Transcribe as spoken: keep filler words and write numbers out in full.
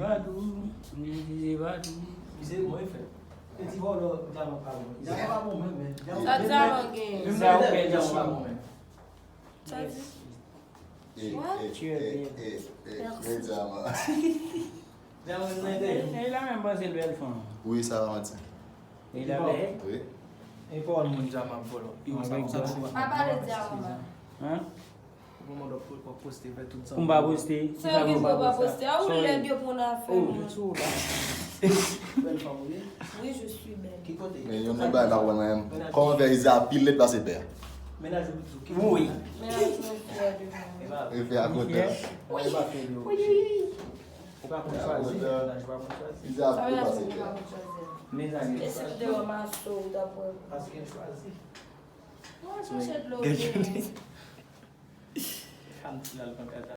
Badou, m di se Badou. Se mwen fè. E ti vòlò, djaman pa bon. Djaman pa bon menm, men. Sa djaman gen. Menm Sa lè ou gen djaman pa isi. Bon menm. Sa di. E, What? e, Tu es e, bien. E, e, men djaman. Djaman nan te. E la menm panse l bèl fanm. Wi, sa va manti. E la bèl. Wi. E pawòl moun djaman ap vòlò. Yo sa konsa tou. Pa pale djaman. Hein? Pou mwen dòk pou poste vè tout sa. Pou m pa poste. Sa yo gen pou pa poste. A ou lèd yo pou nan afè Oh, moun. sou la. Bèl fanm ou ye? Oui, je suis belle. Ki kote? Men yon bagay pa konprann mwen. Kòman fè Iza pi lèd pase pè a? Menaj ou tou. Wi. Menaj mwen fyè de mwen. E pa E fè a kote. Mwen pa fè yo. Ou pa konn chwazi, menaj ou pa konn chwazi. Iza Sa pi menaj pase mwen pè pa a. konn chwazi. Mezanmi. E si m te wè maso ou t ap wè. Paske m chwazi. Mwen chèche dlo vini. Fanm ti lal pran kaka.